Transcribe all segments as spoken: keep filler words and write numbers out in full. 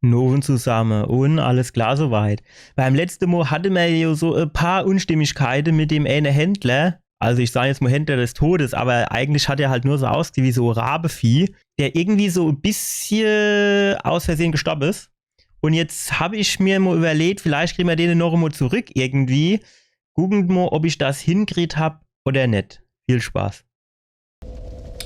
Nowend zusamme un alles klar soweit. Beim letzte Mo hatte mer jo so e paar Unstimmigkeite mit dem ene Händler. Also ich sag jetzt mo Händler des Todes, aber eigentlich hat er halt nur so ausgesieh wie so Rabevieh, der irgendwie so e bissje aus Versehen gestorb is. Un jetzt hab ich mir mo überlegt, vielleicht kriege mer den noch mo zurück irgendwie. Gucken mo, ob ich das hinkriegt hab oder net. Viel Spaß.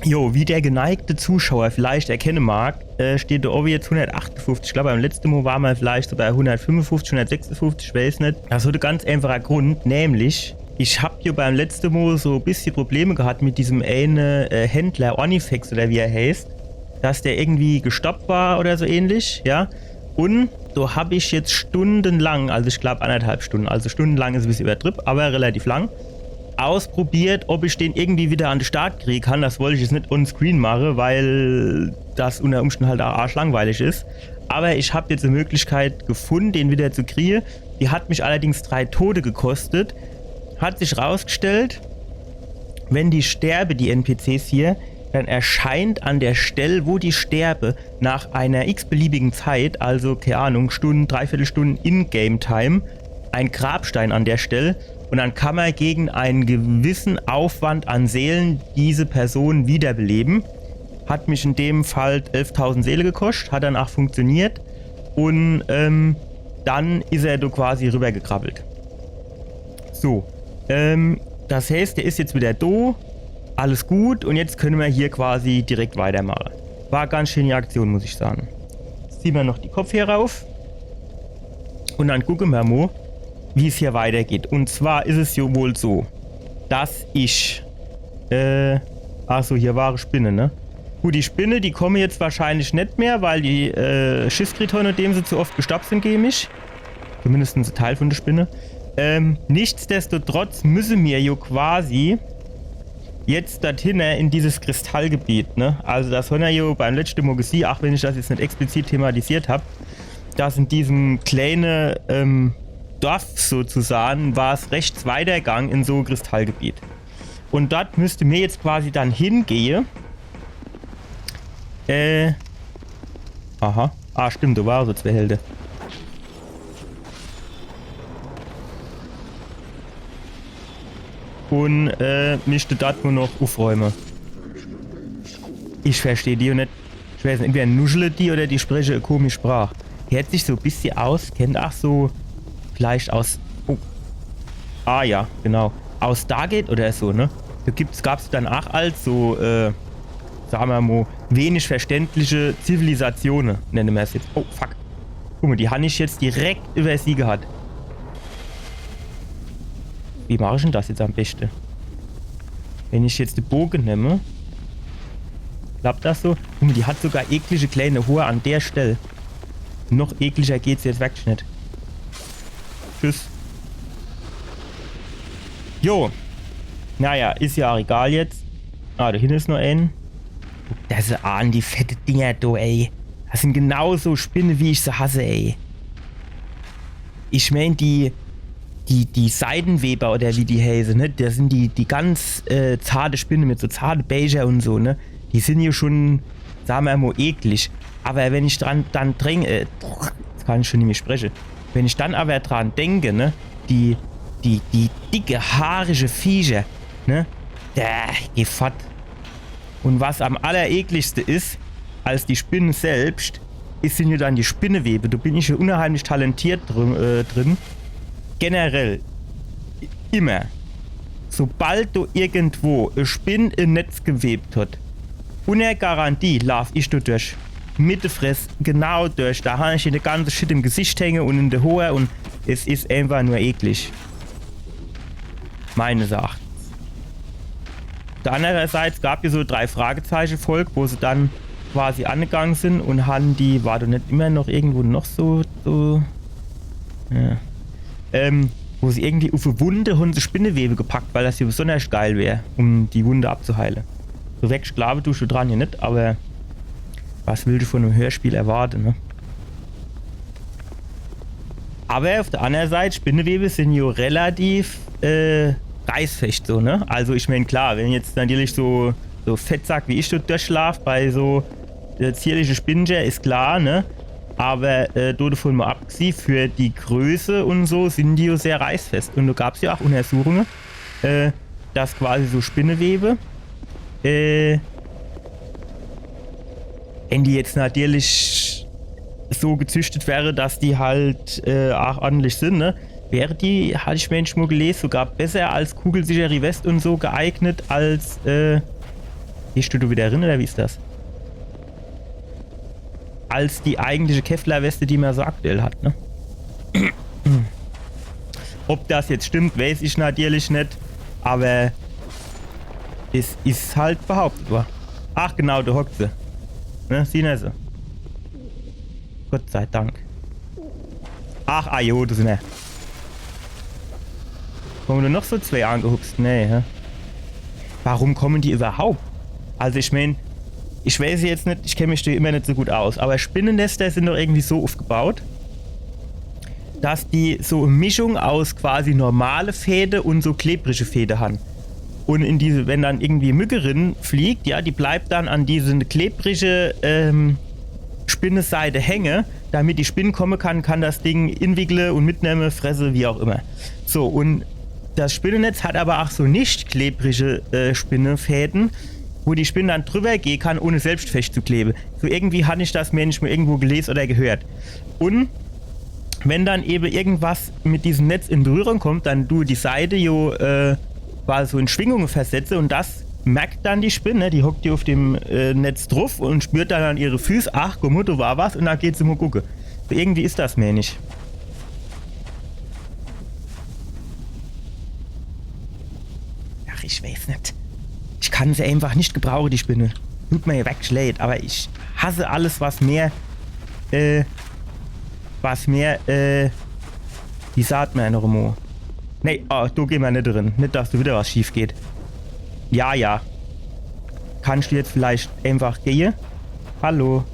Jo, wie der geneigte Zuschauer vielleicht erkenne mag, äh, steht do owe jetzt hundertachtundfünfzig. Ich glaub, beim letzte Mo war mer vielleicht so bei hundertfünfundfünfzig, hundertsechsundfünfzig, ich weiß net. Das hat e ganz einfacher Grund, nämlich, ich hab jo beim letzte Mo so e bissje Probleme gehat mit diesem ene, äh, Händler, Ornifex oder wie er heißt, dass der irgendwie gestorb war oder so ähnlich, ja. Un do hab ich jetzt stundenlang, also ich glaub anderthalb Stunden, also stundenlang is e bissje übertrieb, aber relativ lang, ausprobiert, ob ich den irgendwie wieder an de Start kriege kann. Das wollt ich jetzt net on screen mache, weil das unter Umständen halt auch arschlangweilig is. Aber ich hab jetzt e Möglichkeit gefunden, den wieder zu kriege. Die hat mich allerdings drei Tote gekostet. Hat sich rausgestellt, wenn die sterbe, die N P Cs hier, dann erscheint an der Stelle, wo die sterbe, nach einer x-beliebigen Zeit, also, keine Ahnung, Stunde, Dreiviertelstunde Ingame-Time, ein Grabstein an der Stelle. Und dann kann man gegen einen gewissen Aufwand an Seelen diese Person wiederbeleben. Hat mich in dem Fall elftausend Seele gekostet, hat dann auch funktioniert. Und, ähm, dann is er do quasi rübergekrabbelt. So, ähm, das heißt, der is jetzt wieder do. Alles gut. Und jetzt könne mer hier quasi direkt weitermache. War ganz schöne Aktion, muss ich sagen. Zieh mer noch die Kopfhörer auf. Und dann gucke mer mo, wie es hier weitergeht. Und zwar is es jo wohl so, dass ich, äh, ach so, hier war e Spinne, ne? Gut, die Spinne, die komme jetzt wahrscheinlich net mehr, weil die, äh, Schiss kriegt han, nachdem se zu oft gestorb sin gege mich. Zumindest e Teil von der Spinne. Ähm, nichtsdestotrotz müsse mer jo quasi jetzt dorthin in dieses Kristallgebiet, ne? Also das han mer jo beim letzte Mo gesieh, auch wenn ich das jetzt net explizit thematisiert hab, dass in diesem kleine, ähm, Dorf sozusagen war's rechts weitergang in so e Kristallgebiet. Und dort müsste mer jetzt quasi dann hingehe. Äh. Aha. Ah, stimmt, do ware so zwei Helde. Und, äh, misste dort nur noch ufräume. Ich versteh die jo net. Ich weiß net, entweder nuschele die oder die spreche e komisch Sprach. Hört sich so e bissje aus, kennt auch so vielleicht aus, oh. Ah ja, genau. Aus Stargate oder so, ne? Do gibt's, gab's dann auch als so, äh, sag mer mo, wenig verständliche Zivilisatione, nenne mer's jetzt. Oh, fuck. Guck mo, die han ich jetzt direkt über sie gehat. Wie mach ich denn das jetzt am beste? Wenn ich jetzt de Boge nemme, klappt das so? Guck mo, die hat sogar eklige kleine Hoor an der Stell. Noch ekliger geht's jetzt wirklich net. Tschüss. Jo. Naja, is ja auch egal jetzt. Ah, do hinne is noch en. Guck der se an, die fette Dinger, do, ey. Das sin genauso Spinne, wie ich se hasse, ey. Ich mein, die, die, die Seidenweber oder wie die heiße, ne? Das sin die, die ganz, äh, zarte Spinne mit so zarte Bächer und so, ne? Die sin jo schon, sag mer mo, eklig. Aber wenn ich dran, dann dränge, äh, jetzt kann ich schon nimmi spreche. Wenn ich dann aber dran denke, ne? Die, die, die dicke, haarische Viecher, ne? Da, geh fort. Und was am allerekligste is, als die Spinne selbst, is, sin jo dann die Spinnewebe. Do bin ich jo unheimlich talentiert drin, äh, drin. Generell. I-, immer. Sobald do irgendwo e Spinn e Netz gewebt hat, unner Garantie laaf ich do durch. Mit de Fress, genau durch. Do han ich de ganze Shit im Gesicht hänge und in de Hoor und es is einfach nur eklig. Meines Erachtens. Uff der anner Seit gab's jo so drei Fragezeiche-Folg, wo se dann quasi angegange sin und han die, war do net immer noch irgendwo noch so, so, ja. Ähm, wo se irgendwie uff e Wunde han se Spinnewebe gepackt, weil das jo besonders geil wär, um die Wunde abzuheile. So wirklich glaawe du ich dran jo net, aber was willscht du von em Hörspiel erwarte, ne? Aber uff der anner Seit, Spinnewebe sin jo relativ, äh, reißfest so, ne? Also ich mein, klar, wenn jetzt natürlich so, so Fettsack wie ich do durchlaaf bei so, äh, zierliche Spinner, is klar, ne? Aber äh, do devun mol abgesieh, für die Größe un so sin die jo sehr reißfest. Un do gab's jo ach Untersuchunge, äh, dass quasi so Spinnewebe, äh, wenn die jetzt natürlich so gezüchtet wäre, dass die halt äh, ach ordentlich sin, ne? Wäre die, hat ich mir mol gelese, sogar besser als kugelsichere West un so geeignet als, äh, gehst du do wieder rin oder wie is das? Als die eigentliche Kevlar-Weste, die mer so aktuell hat, ne? Ob das jetzt stimmt, weiß ich natürlich net, aber es is halt behauptet worre. Ach genau, do hockt se. Ne, sieh se. Gott sei Dank. Ach, ajo, do sin mer. Kommen do noch so zwee angehupst? Nee, hä? Warum kommen die überhaupt? Also ich mein, ich weiß jetzt net, ich kenn mich do immer net so gut aus, aber Spinnennester sin doch irgendwie so aufgebaut, dass die so e Mischung aus quasi normale Fäde un so klebrige Fäde han. Un in diese, wenn dann irgendwie Mücke rin fliegt, ja, die bleibt dann an diese klebrige ähm, Spinneseide hänge, damit die Spinn komme kann, kann das Ding inwickle un mitnemme, fresse, wie auch immer. So, un das Spinnennetz hat aber ach so net klebrige äh, Spinnefäde, wo die Spinn dann drüber gehe kann, ohne selbst festzuklebe. So irgendwie han ich das, mein ich, mol irgendwo gelese oder gehört. Un wenn dann eben irgendwas mit diesem Netz in Berührung kommt, dann du die Seide jo äh, quasi so in Schwingunge versetze un das merkt dann die Spinne, die hockt jo auf dem äh, Netz druf un spürt dann an ihre Füß, ach, guck mol, do war was, un dann geht se mol gucke. So irgendwie is das, mein ich. Ach, ich weiß net. Ich kann se einfach net gebrauche, die Spinne. Tut mer jo wirklich leid, aber ich hasse alles, was mehr, äh, was mehr, äh, wie sagt mer noch immer? Nee, oh, do geh mer net drin. Net, dass do wieder was schief geht. Ja, ja. Kannst du jetzt vielleicht einfach gehe? Hallo.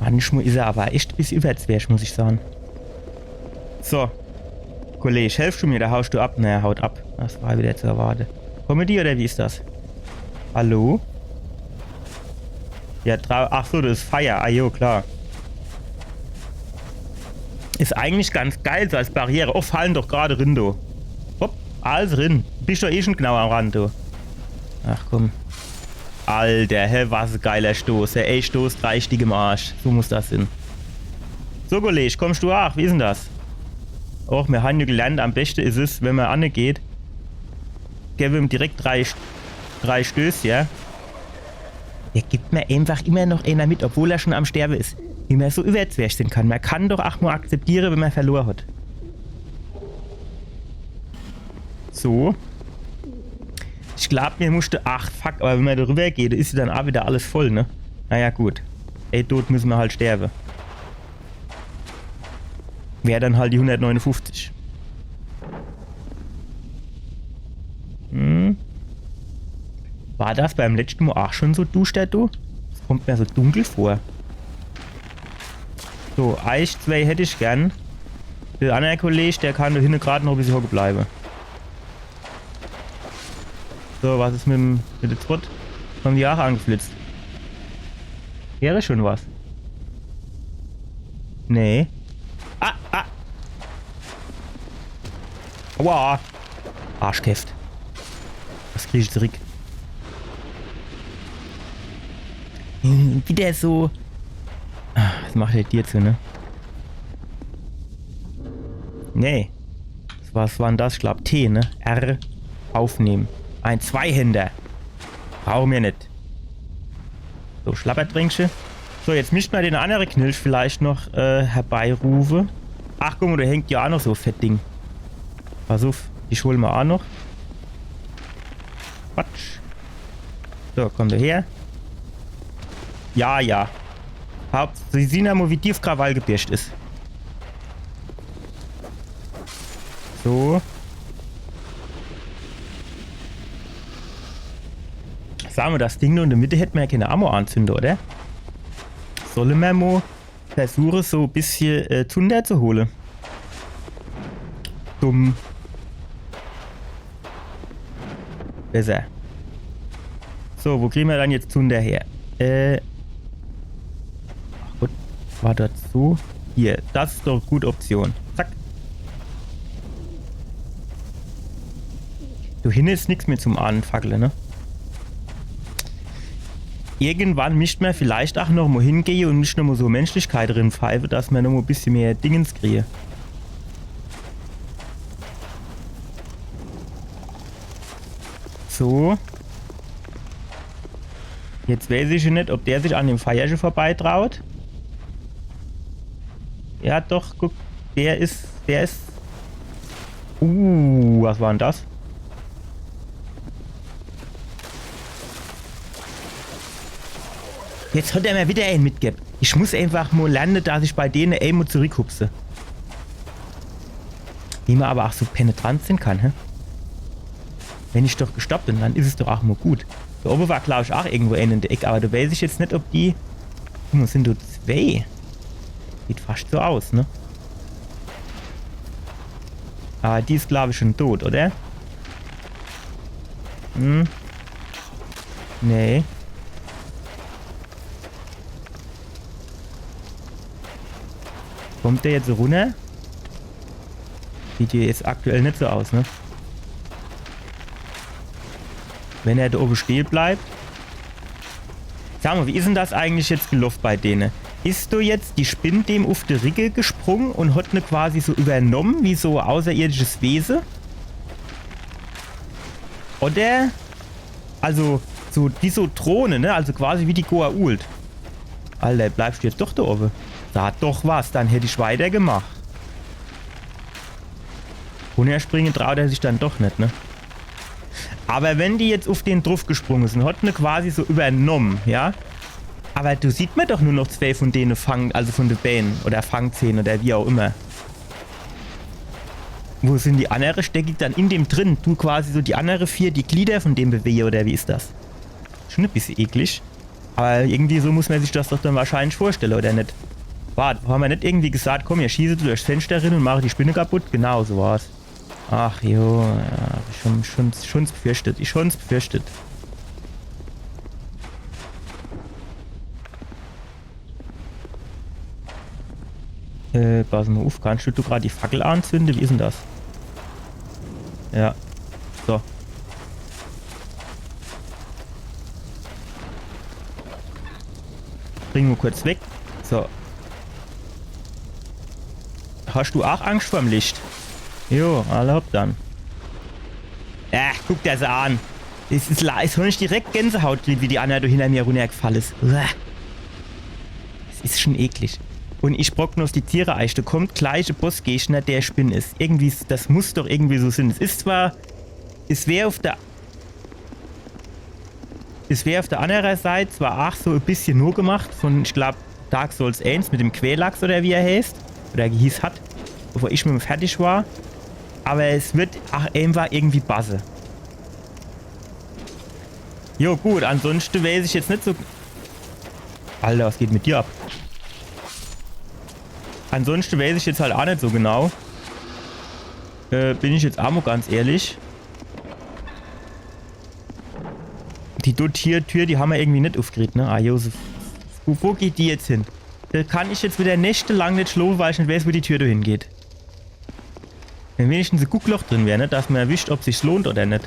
Manchmal is er aber echt e bissje überzwerch, muss ich sagen. So. Kollege, helfst du mir? Do haust du ab. Naja, haut ab. Das war wieder zu erwarte. Kommen die oder wie is das? Hallo? Ja, drau-, ach so, das is Feier. Ah jo, klar. Is eigentlich ganz geil, so als Barriere. Oh, fallen doch grad rin, du. Hopp, alles rin. Bist doch eh schon genau am Rand, du. Ach komm. Alter, hä, was e geiler Stoß. Hä, ey, Stoß drei Stick im Arsch. So muss das sin. So, Kollege, kommst du ach? Wie is dann das? Och, mir han jo gelernt, am beste is es, wenn mer anne geht, gebe mer direkt drei, drei Stöß, ja? Der gibt mer einfach immer noch eener mit, obwohl er schon am Sterbe is. Wie mer so überzwerch sin kann. Mer kann doch ach nur akzeptiere, wenn mer verlor hat. So. Ich glaub, mir musste, ach fuck, aber wenn mer do rüber geht, is dann ach wieder alles voll, ne? Naja, gut. Ey, tot müsse mer halt sterbe. Wär dann halt die hundertneunundfünfzig. Hm. War das beim letzten Mal auch schon so duster, du? Das kommt mir so dunkel vor. So, eich zwei hätt ich gern. Der andere Kollege, der kann da hinten gerade noch ein bisschen hocken bleiben. So, was ist mit dem, mit dem Trott? Kommen die auch angeflitzt? Wäre schon was. Nee. Ah, ah. Aua. Arschkeft. Was krieg ich zurück? Hm, wieder so. Ah, was macht der dir zu, ne? Nee. Was war, was war denn das? Ich glaub T, ne? R. Aufnehmen. Ein Zweihänder. Brauchen wir nicht. So, Schlappertrinkche. So, jetzt misst mer den andere Knilch vielleicht noch äh, herbeirufe. Ach, guck mal, da hängt ja auch noch so e Fettding. Pass auf, die hole mer auch noch. Quatsch. So, komm du her. Ja, ja. Haupt, sie sehen ja mal, wie tief Krawall gebirscht ist. So. Sag mal, das Ding da in der Mitte hätte mer ja keine Ammo anzünde, oder? Solle mer mal versuche, so e bissche äh, Zunder zu hole? Dumm. Besser. So, wo kriegen wir dann jetzt Zunder her? Äh. Ach gut. War dort so? Hier, das is doch e gute Option. Zack. Do hinne is nix mehr zum Anfackle, ne? Irgendwann mischt mer vielleicht ach noch mo hingehe un mischt noch mo so Menschlichkeit rinpfeife, dass mer noch mo e bissje mehr Dingens kriehe. So. Jetzt weiß ich jo net, ob der sich an dem Feierche vorbeitraut. Ja, doch, guck, der is, der is. Uh, was war denn das? Jetzt hat er mer wieder een mitgebb. Ich muss einfach mo lerne, dass ich bei dene emol zurückhupse. Wie mer aber ach so penetrant sin kann, hä? Wenn ich doch gestoppt bin, dann is es doch ach mo gut. Do owe war, glaub ich, ach irgendwo een in der Eck, aber do weiß ich jetzt net, ob die. Guck mo, sin do zwee. Sieht fascht so aus, ne? Aber die is, glaub ich, schon tot, oder? Hm. Nee. Kommt der jetzt runner? Sieht do jetzt aktuell net so aus, ne? Wenn er do owe stehe bleibt. Sag mo, wie is denn das eigentlich jetzt geloff bei dene? Is do jetzt die Spinn dem uf de Ricke gesprung un hat ne quasi so übernomm, wie so außerirdisches Wese? Oder? Also, so, wie so Drohne, ne? Also quasi wie die Goa'uld. Alter, bleibst du jetzt doch do owe? Sa doch was, dann hätt ich weitergemacht. Runnerspringe traut er sich dann doch net, ne? Aber wenn die jetzt uf den drufgesprunge sin, hat ne quasi so übernomm, ja? Aber do sieht mer doch nur noch zwee von dene Fang, also von de Bään oder Fangzähn oder wie auch immer. Wo sin die annere? Steck ich dann in dem drin? Du quasi so die annere vier, die Glieder von dem bewege oder wie is das? Schon e bissje eklig. Aber irgendwie so muss mer sich das doch dann wahrscheinlich vorstelle, oder net? Wart, hammer net irgendwie gesagt, komm, mir schieße durchs Fenster rin un mache die Spinne kaputt? Genau, so war's. Ach jo, ja, ich schon, schon, schon's befürchtet, ich schon's befürchtet. Äh, pass mo uf, kannst du grad die Fackel anzünde? Wie is denn das? Ja. So. Spring mo kurz weg. So. Hast du ach Angst vorm Licht? Jo, alla hopp dann. Äh, guck der se an. Es is, la- es hon ich direkt Gänsehaut gekriet, wie die annere do hinner mir runnergefall is. Uah. Es is schon eklig. Un ich prognostiziere eich, do kommt gleich e Bossgegner, der Spinn is. Irgendwie, is- das muss doch irgendwie so sin. Es is zwar, es wär uf der, es wär uf der annere Seit zwar ach so e bissje nogemacht von, ich glaub, Dark Souls eens mit dem Quelaag oder wie er heißt. Oder gehieß hat, bevor ich mit em fertig war. Aber es wird ach einfach irgendwie basse. Jo, gut, ansonschte weiß ich jetzt net so. Alter, was geht mit dir ab? Ansonschte weiß ich jetzt halt ach net so genau. Äh, bin ich jetzt ach mo ganz ehrlich. Die dort hier Tür, die hammer irgendwie net ufgekriet, ne? Ah, Josef. Wo, wo geht die jetzt hin? Do kann ich jetzt wieder nächtelang net schlofe, weil ich net weiß, wo die Tür do hingeht. Wenn wenigstens e Guckloch drin wär, ne, dass mer erwischt, ob sich's lohnt oder net.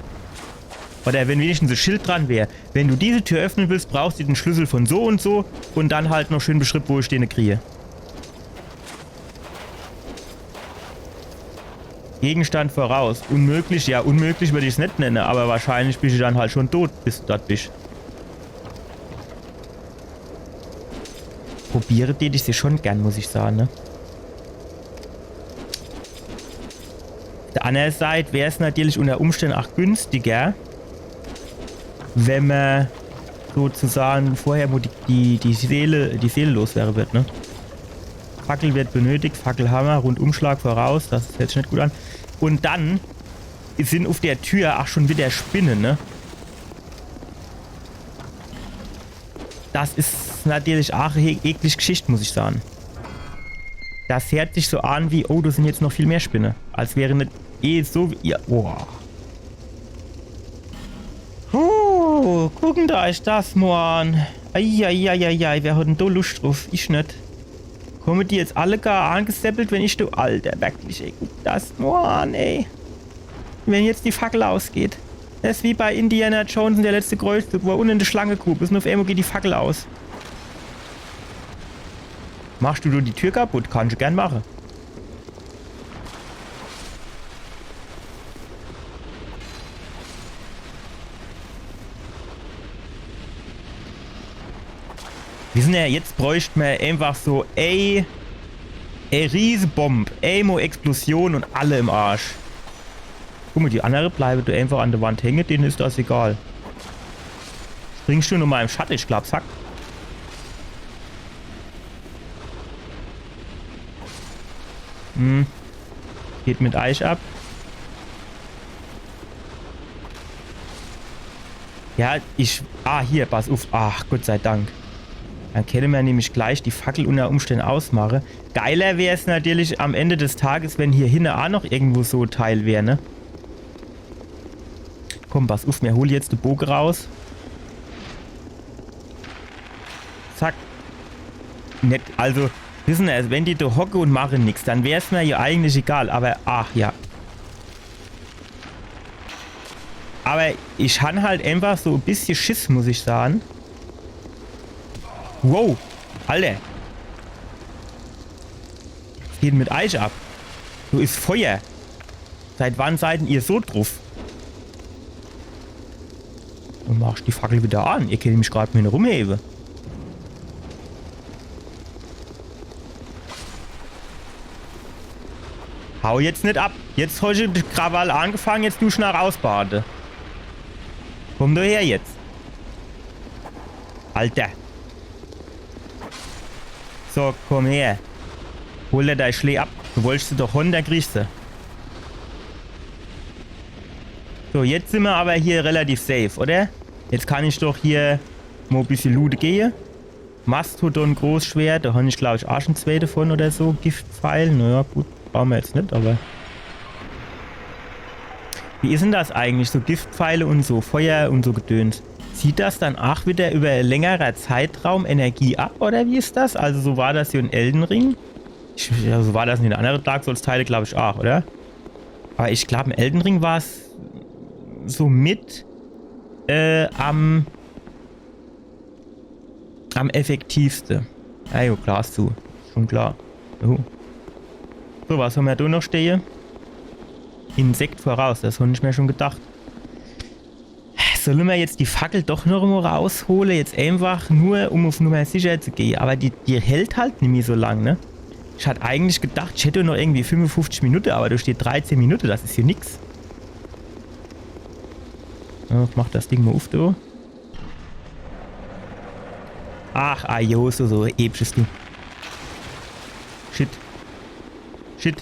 Oder wenn wenigstens e Schild dran wär. Wenn du diese Tür öffnen willst, brauchst du den Schlüssel von so und so und dann halt noch schön beschrieb, wo ich dene kriege. Gegenstand voraus. Unmöglich, ja, unmöglich würd ich's net nenne, aber wahrscheinlich bisch du dann halt schon tot, bis du dort bisch. Probiere tät ich se schon gern, muss ich sage, ne? Uf der annere Seit wär's natürlich unter Umständen ach günstiger, wenn mer sozusagen vorher mo die, die, die Seele, die Seele loswerre wird, ne? Fackel wird benötigt, Fackelhammer, Rundumschlag voraus, das hört sich net gut an. Und dann sin uf der Tür ach schon wieder Spinne, ne? Das is natürlich ach e eklig Geschicht, muss ich sage. Das hört sich so an wie, oh, do sin jetzt noch viel mehr Spinne. Als wäre net eh so wie, ja, boah. Puh, gucken da euch das mo an. Eieieiei, wer hat denn do Luscht druf? Ich net. Komme die jetzt alle gar angeseppelt, wenn ich do... Alter, wirklich, ey, guck das nur an, ey. Wenn jetzt die Fackel ausgeht. Das is wie bei Indiana Jones und der letzte Kreuzzug, wo er unne in de Schlangegrub is und uff emol geht die Fackel aus. Machst du do die Tür kaputt? Kannst du gern mache. Wissen er, jetzt bräucht mer einfach so, ey, ey, Riesebomb, ey, mo Explosion und alle im Arsch. Guck mol, die annere bleiwe do einfach an de Wand hänge, dene is das egal. Springst du nur mol im Schatte, ich glaub, zack. Hm. Geht mit eich ab. Ja, ich... Ah, hier, pass uff. Ach, Gott sei Dank. Dann kenne mer nämlich gleich die Fackel unner Umstände ausmache. Geiler wär's natürlich am Ende des Tages, wenn hier hinne a noch irgendwo so Teil wär, ne? Komm, pass uff, mer hole jetzt de Boge raus. Zack. Net, also, wissen er, wenn die do hocke und mache nix, dann wär's mer jo eigentlich egal, aber, ach ja. Aber ich han halt einfach so e bissje Schiss, muss ich sage. Wow, Alter. Was geht denn mit eich ab? Do is Feuer. Seit wann seid denn ihr so druff? Und machst die Fackel wieder an. Ihr kennt mich grad mit rumhebe. Hau jetzt net ab. Jetzt hot de Krawall angefange, jetzt du schnell rausbade. Komm du her jetzt. Alter. So, komm her. Hol der dei Schlää ab. Du wolltst se doch hon, do kriegst se. So, jetzt sin mer aber hier relativ safe, oder? Jetzt kann ich doch hier mo bissje loote gehe. Mastodon-Großschwert, do han ich, glaub ich, ach schun zwee davon oder so. Giftpfeil, naja, gut, brauche mer jetzt net, aber... Wie is denn das eigentlich, so Giftpfeile und so Feuer und so Gedöns? Zieht das dann ach wieder über längerer Zeitraum Energie ab, oder wie is das? Also so war das jo in Elden Ring. Ich, ja, so war das in den anderen Dark Souls-Teile, glaub ich, ach, oder? Aber ich glaub, in Elden Ring war's so mit, äh, am am effektivste. Ja, jo, klar is zu. Schun klar. Juhu. So, was han mer do noch stehe? Insekt voraus, das han ich mer schun gedacht. Solle mer jetzt die Fackel doch noch mo raushole? Jetzt einfach nur, um uff Nummer sicher zu gehe. Aber die, die hält halt nimmi so lang, ne? Ich hat eigentlich gedacht, ich hätt noch irgendwie fünfundfünfzig Minutte, aber do steht dreizehn Minutte, das is jo nix. Ja, ich mach das Ding mo uff, du. Ach, ajo, so, so episches Ding. Shit. Shit.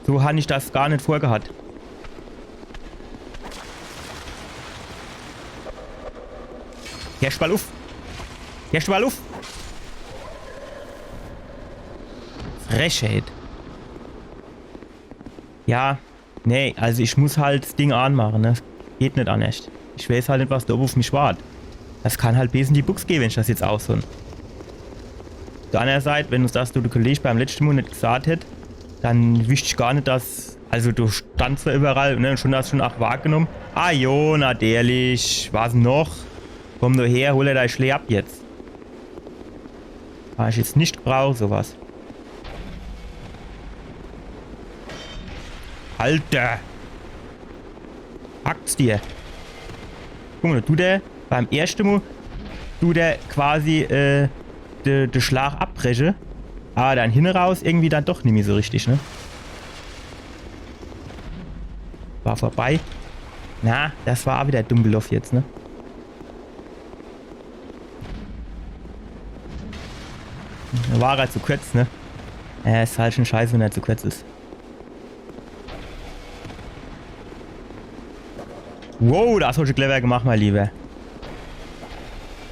So han ich das gar net vorgehat. Hersch mal uff. Hersch mal uff. Frechheit. Ja. Nee, also ich muss halt das Ding anmache, ne? Geht net annerscht. Ich weeß halt net, was do owwe uff mich wart. Das kann halt bees in die Bux gehe, wenn ich das jetzt aushol. Uff der anner Seit, wenn uns das do de Kolleg beim letschte Mo net gesaat hätt, dann wisst ich gar net, dass, also do stand zwar überall, ne, un schun das schun ach wahrgenomm. Ah jo, natürlich. Was noch? Komm nur her, hol der dei Schlää ab jetzt. Hab ich jetzt net gebraucht, so was. Alter! Packt's dir! Guck mo, do dut der beim erschte Mo, dut der quasi, äh, de, de Schlag abbreche. Aber dann hinne raus irgendwie dann doch nimmi so richtig, ne? War vorbei. Na, das war ach wieder dumm geloff jetzt, ne? War er zu kurz, ne? Ja, is halt schun scheiße, wenn er zu kurz is. Wow, das hoscht du clever gemacht, mein Lieber.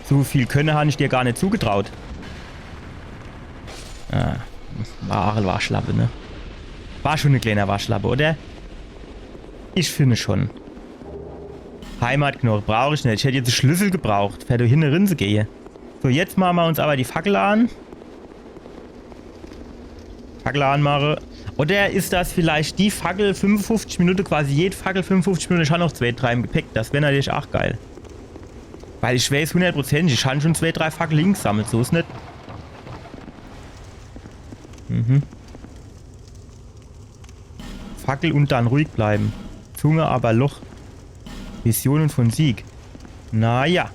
So viel Könne han ich dir gar net zugetraut. Ah, war ach e Waschlappe, ne? War schun e kleiner Waschlappe, oder? Ich find schun. Heimatknoche brauch ich net. Ich hätt jetzt e Schlüssel gebraucht, fer do hinne rin zu gehe. So, jetzt mache mer uns aber die Fackel an. Fackel anmache. Oder is das vielleicht die Fackel fünfundfünfzig Minute, quasi jede Fackel fünfundfünfzig Minute, ich han noch zwee, drei im Gepäck. Das wär natürlich ach geil. Weil ich weeß hundertprozentig, ich han schon zwee, drei Fackel hingesammelt, so is net. Mhm. Fackel und dann ruhig bleiben. Zunge aber Loch. Visionen von Sieg. Naja.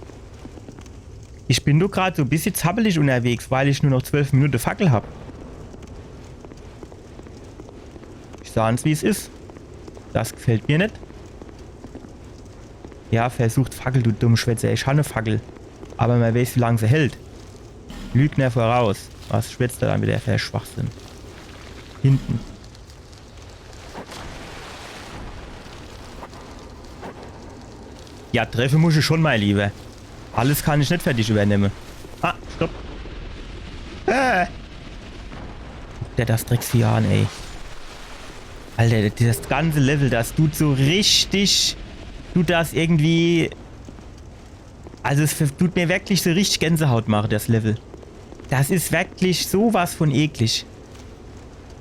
Ich bin doch grad so e bissje zappelig unterwegs, weil ich nur noch zwölf Minute Fackel hab. Ich saan's, wie's is. Das gefällt mir net. Ja, versucht Fackel, du Dummschwätzer. Ich han e Fackel. Aber mer weeß, wie lang se hält. Lügner voraus. Was schwätzt er dann wieder für Schwachsinn? Hinten. Ja, treffe muss ich schon, mein Lieber. Alles kann ich net für dich übernemme. Ah, stopp. Äh. Guck der das Drecksvieh an, ey. Alter, das ganze Level, das tut so richtig, tut das irgendwie, also es tut mir wirklich so richtig Gänsehaut mache, das Level. Das is wirklich so was von eklig.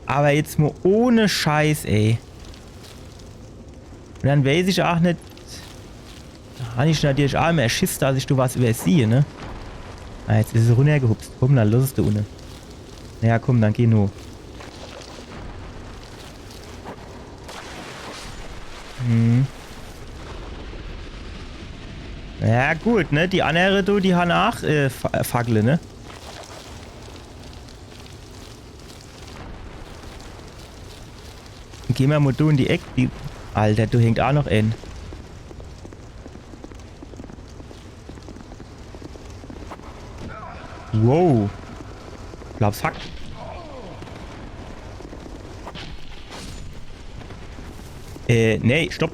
Aber jetzt mo ohne Scheiß, ey. Und dann weeß ich ach net, do han ich natürlich ach immer Schiss, dass ich do was übersiehe, ne? Ah, jetzt is es runnergehupst. Komm, dann loss es do unne. Ja, komm, dann geh nur. Hm. Ja, gut, ne? Die annere, du, die han ach, äh, Fa-, Fackle, ne? Geh mer mo do in die Eck. Die, Alter, do hängt ach noch en. Wow. Ich glaab's hackt. Äh, nee, stopp.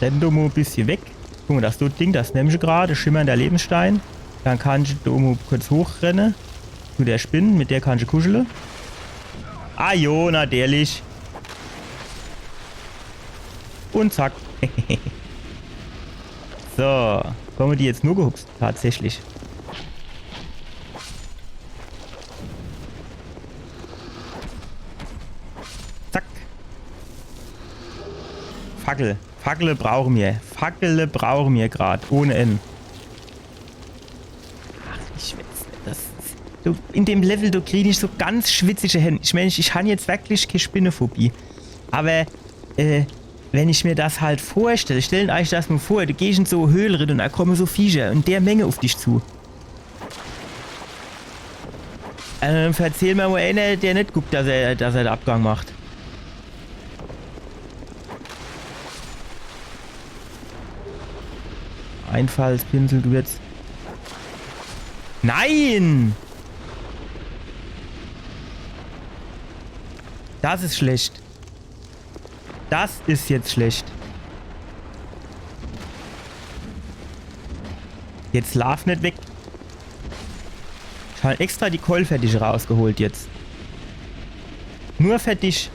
Renn du mo e bissje weg. Guck mo, das do Ding, das nemm ich grad. Schimmernder Lebensstein. Dann kann ich do mo kurz hochrenne. Zu der Spinn, mit der kann ich kuschele. Ah jo, natürlich. Und zack. So, komme die jetzt nur gehupst, tatsächlich. Zack. Fackel. Fackele brauche mir. Fackele brauche mir grad. Ohne Enn. Ach, ich weeß net, das is, du, in dem Level, do krieg ich so ganz schwitzische Händ. Ich mein, ich, ich han jetzt wirklich kee Spinnephobie. Aber, äh, wenn ich mir das halt vorstell, stellen eich das mo vor, du gehsch in so e Höhl rin und do komme so Viecher in der Menge uf dich zu. Ähm, verzehl mer mo eener, der net guckt, dass er, dass er de Abgang macht. Einfaltspinsel, du jetzt. Nein! Das is schlecht. Das is jetzt schlecht. Jetzt laaf net weg. Ich han extra die Keul für dich rausgeholt jetzt. Nur für dich.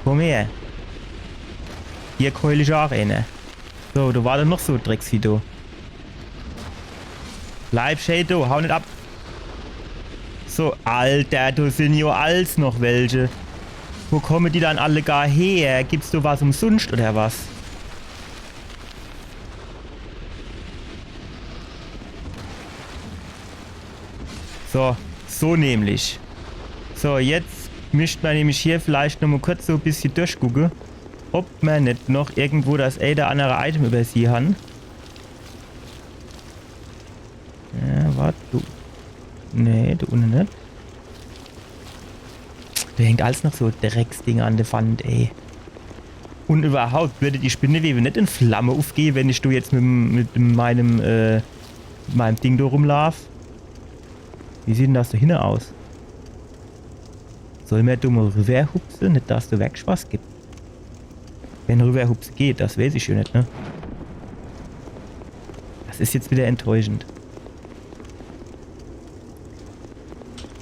Komm her. Hier keul ich ach eener. So, do war dann noch so e Drecksvieh do. Bleib schee do, hau net ab. So, Alter, do sin jo als noch welche. Wo komme die dann alle gar her? Gibt's do was umsunscht oder was? So, so nämlich. So, jetzt mischt mer nämlich hier vielleicht noch mo kurz so e bissje durchgucke, ob mer net noch irgendwo das ee oder annere Item übersieh han. Ja, wart, du. Nee, do unne net. Do hängt als noch so Drecksdinger an de Wand, ey. Und überhaupt, würde die Spinnewewe net in Flamme ufgehe, wenn ich do jetzt mit, mit meinem, äh, mit meinem Ding do rumlaaf? Wie sieht denn das do hinne aus? Soll mer do mo rüberhupse? Net, dass do wirklich was gibt. Wenn rüberhupse geht, das weeß ich jo net, ne? Das is jetzt wieder enttäuschend.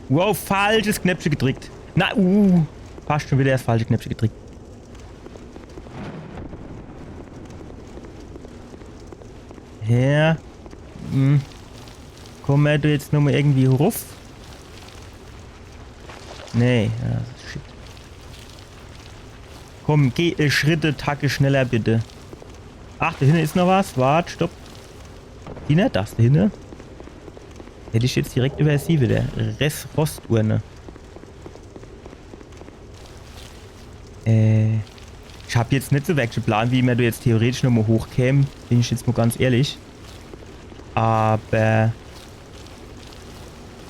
Wow, falsches Knöpfche gedrickt. Na, uh, fast schon wieder das falsche Knöpfche gedrickt. Ja. Hm. Komme mer do jetzt nomo irgendwie ruff? Nee, ja, shit. Komm, geh, äh, Schritte, Tacke, schneller bitte. Ach, do hinne is noch was. Wart, stopp. Siehn er das do hinne? Hätt ich jetzt direkt iwwersieh widder. Res-, Rosturne. Äh, ich hab jetzt net so wirklich geplant, wie mer do jetzt theoretisch nochmol hochkäm, bin ich jetzt mol ganz ehrlich. Awwer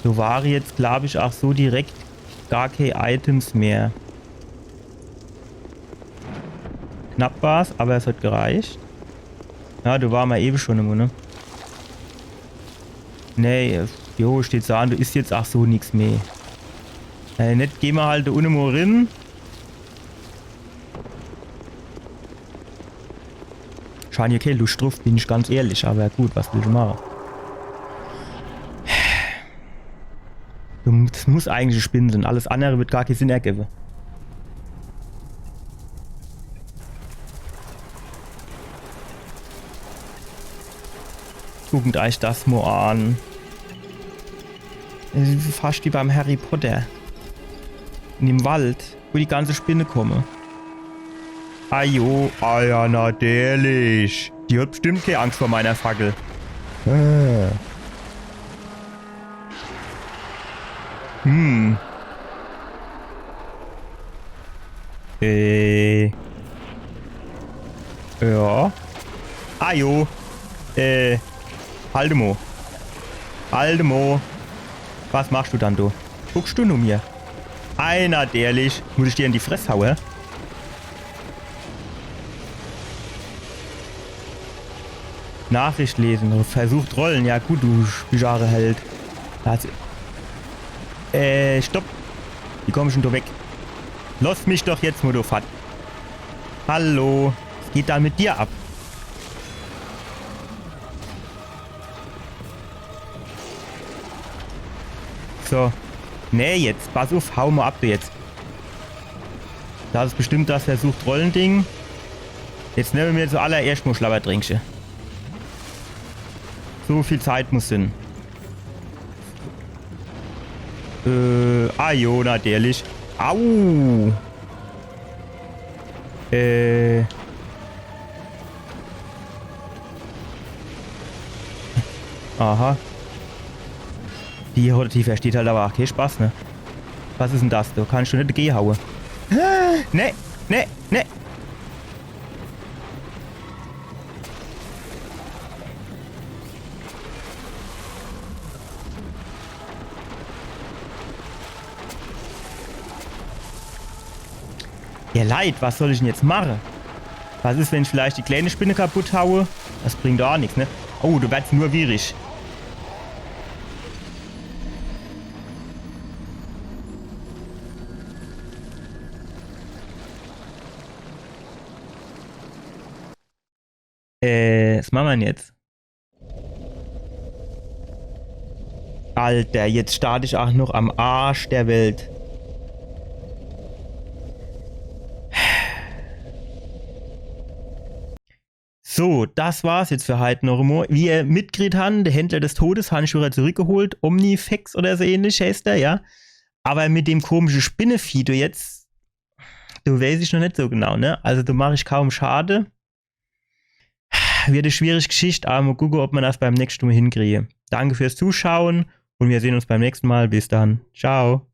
do ware jetzt, glaab ich, ach so direkt gar kee Items mehr. Knapp war's, awwer es hat gereicht. Ja, do ware mer ewe schun emol, ne? Nee, jo, steht so an, do is jetzt ach so nix mehr. Äh, net, geh mer halt do unne mol rin. Schun jo kee Luscht druff, bin ich ganz ehrlich, awwer gut, was will ich mache? Du, das muss eigentlich e Spinn sinn, alles annere wird gar kee Sinn ergewwe. Guckt eich das mol an. Das is fascht wie beim Harry Potter. In dem Wald, wo die ganze Spinne komme. Ajo, ah ja, natürlich. Die hat bestimmt kee Angscht vor meiner Fackel. Äh. Hm. Äh. Ja. Ajo. Äh. Halt emol. Halt emol. Was machscht du dann, du? Guckscht du no mir? Ei, natürlich. Muss ich dir in die Fress haue? Nachricht lesen. Versuch trollen. Ja gut, du Spijare-Held. Das, äh, stopp. Wie komm ich dann do weg? Loss mich doch jetzt mol do fort. Hallo. Was geht dann mit dir ab? So. Nee, jetzt. Pass uff, hau mol ab, du jetzt. Das is bestimmt das Versuch-Trollen-Ding. Jetzt nemme mer zuallererscht mol Schlabbertränkche. So viel Zeit muss sinn. Äh, ah jo, natürlich. Au! Äh. Aha. Die, die versteht halt awwer ach kee Spaß, ne? Was is dann das? Do kannsch du net degee haue. Nee, nee, nee. Ja, Leit, was soll ich dann jetzt mache? Was is, wenn ich vielleicht die kleine Spinne kaputt haue? Das bringt doch ach nix, ne? Oh, do werd's nur wierig. Äh, was mache mer dann jetzt? Alter, jetzt start ich ach noch am Arsch der Welt. So, das war's jetzt für heit noch emol. Wie ihr mitgekriet han, de Händler des Todes han ich widder zurückgeholt. Omnifex oder so ähnlich heißt er, ja. Awwer mit dem komische Spinnevieh do jetzt, do weeß ich noch net so genau, ne? Also do mach ich kaum Schade. Wird e schwierig Geschicht, awwer mol gucke, ob mer das beim nächschte Mol hinkriege. Danke fürs Zuschaue un mir sehn uns beim nächschte Mol. Bis dann. Ciao.